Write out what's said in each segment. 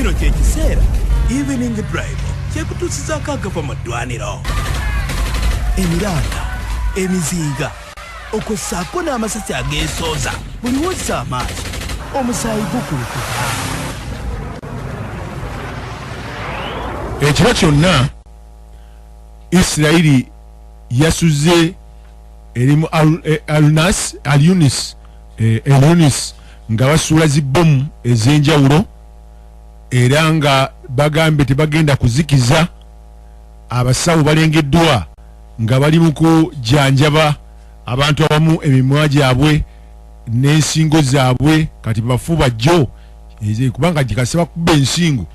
Kino kye kiseera Evening Drive kyekutuusizaako agava mu ddwaniro, emiranga, emizinga okwo ssaako n'amasasi ageesooza. Buli w'ozza amaaso omusaayi gukulukuta. Ekiro kyonna Isirayiri yasuze eri mu Al-Nas, Al-Yunis, El-Yunis nga basuula zi bbomu ez'enjawulo era nga bagambye tebagenda kuzikiza. Abasawo balengeddwa nga bali mu kujanjaba abantu abamu emimwa gyabwe n'ensingo zaabwe kati bafu bajjo, kubanga gikase bakuba ensingo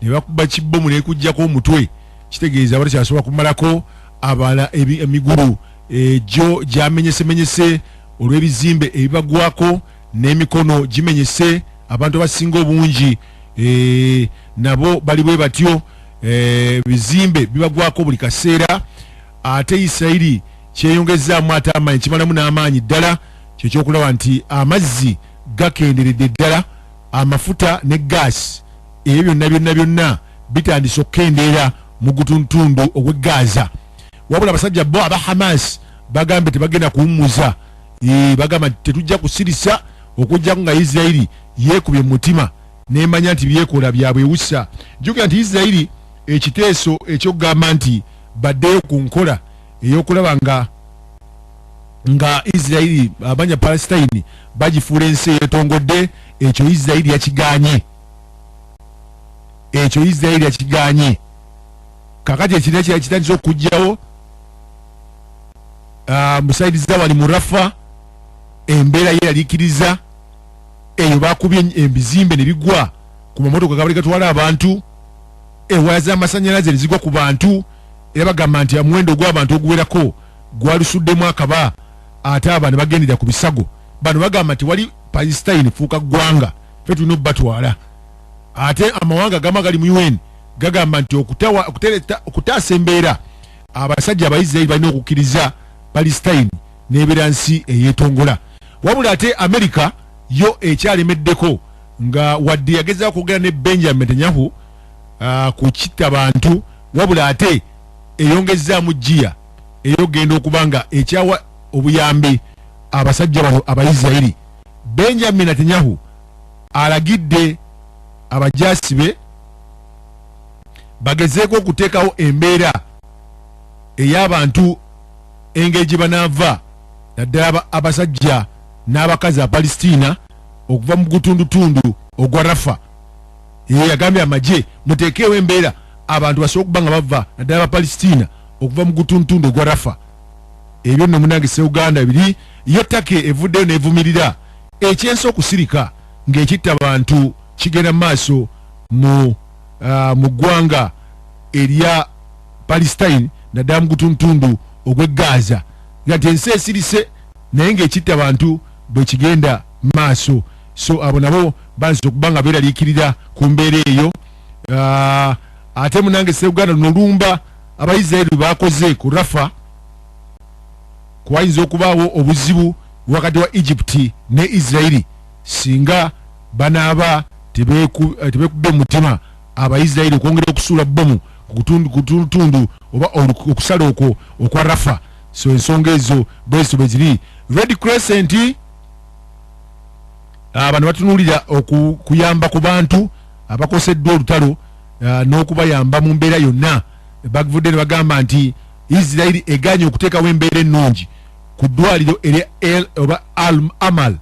ne bakuba kibbomu nekujjako omutwe, kitegeeza abatakyasobola kumalako abala emigulu egyo gyamenyesemenyese olw'ebizimbe ebibagwako n'emikono gimenyese. Abantu abasinga obungi nabo bali bwe batyo, ebizimbe bibagwako buli kaseera. Ate Isirayiri kyeyongezaamu ate amaanyi, kimalamu n'amaanyi ddala, kyekyokulaba nti amazzi gakenderedde ddala, amafuta ne gaasi ebyo byonna byonna byonna bitandise okukendeera mu gutuntundu ogw'e Gaza. Wabula abasajja bo aba Hamas bagambye tebagenda kuwummuza, bagamba nti tetujja kusirisa okuggyako nga Isirayiri yeekubye mu mutima n'emanya nti byekola bya bwewussa. Jjukira nti Isirayiri ekiteeso eky'okugamba nti baddeyo ku nkola ey'okulaba nga Isirayiri abanya Palestine bagifuula ensi eyeetongodde, ekyo Isirayiri yakigaanye. Ekyo Isirayiri yakigaanye. Kakati ekirina kitandise okujjawo musaidiza wali mu Rafa, embeera yeeraliikiriza eyo, bakubye ebizimbe ne bigwa ku mamotoka gabali gatwala abantu, ewaya z'amasannyalaze ne zigwa ku bantu, era bagamba nti omuwendo ogw'abantu oguwerako gwalusuddemu akaba, ate aba ne bagendera ku bisago. Bano bagamba nti wali Palestine fuuka ggwanga, ffe tulina okubatwala. Ate amawanga agamu agali mu UN gagamba nti okutaasa embeera, abasajja Abaisirairi balina okukkiriza Palestine n'ebeera nsi eyeetongola. Wabula ate Amerika yo ekyalemeddeko, nga wadde yagezaako okwogera ne Benjamin Netanyahu ku kitta bantu, wabula ate eyongezzaamu ggiya ey'okugenda okuba nga ekyawa obuyambi abasajja bano Abaisirairi. Benjamin Netanyahu alagidde abajaasi be bagezeeko okuteekawo embeera ey'abantu engeri gye banaava, naddala abasajja n'abakazi Abapalestina okuva mu gutundutundu ogwa Rafa. Ye yagambye amagye muteekeewo embeera abantu basobole okuba nga bava, naddala Abapalestina okuva mu gutundutundu ogwa Rafa. Ebyo nno munange Sseuganda biri. Yo Turkey evuddeyo n'evumirira ekyensi okusirika ng'ekitta bantu kigenda mu maaso mu ggwanga erya Palestine, naddala mu gutundutundu ogw'e Gaza, nga nti ensi esirise naye ng'ekitta bantu bwe kigenda maaso. So abo nabo banza okuba nga beeraliikirira ku mbeera eyo. Ate munange Sseuganda, luno lumba Abaisiraeri bakoze ku Rafa, kwayinza okubaawo obuzibu wakati wa Egypt ne Isiraeri singa banaaba tebekubye mutima Abaisiraeri okwongera okusuula bbomu ku kutundutundu oba okusala okwo okwa Rafa. So ensonga ezo bwezito bwe ziri. Red Crescent bano batunuulira okuyamba ku bantu abakoseddwa olutalo n'okubayamba mu mbeera yonna. Bavudde ne bagamba nti Isiraeri eganye okuteekawo embeera ennungi ku ddwaliro erya El oba Al Amal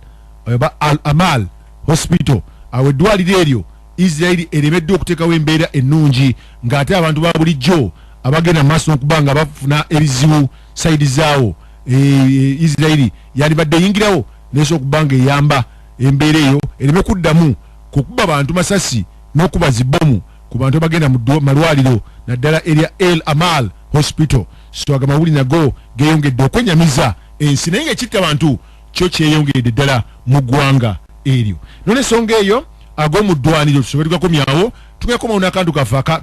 oba Al Amal Hospital. Awo eddwaliro eryo Isiraeri eremeddwa okuteekawo embeera ennungi, ng'ate abantu ba bulijjo abagenda mu maaso n'okuba nga bafuna ebizibu sayidi zaawo. Isiraeri yandibadde eyingirawo nesobola okuba nga eyamba embeera eyo ereme kuddamu kukuba bantu masasi n'okuba zibbomu ku bantu abagenda mu malwaliro, naddala erya El Amal Hospital. So agamawuli nago geeyongedde okwenyamiza ensi, naye ng'ekitta bantu kyo kyeyongeredde ddala mu ggwanga eryo. Nona ensonga eyo ag'omu ddwaniro tusobe tugakomyawo, tugenda kukomawo n'akantu kaffe aka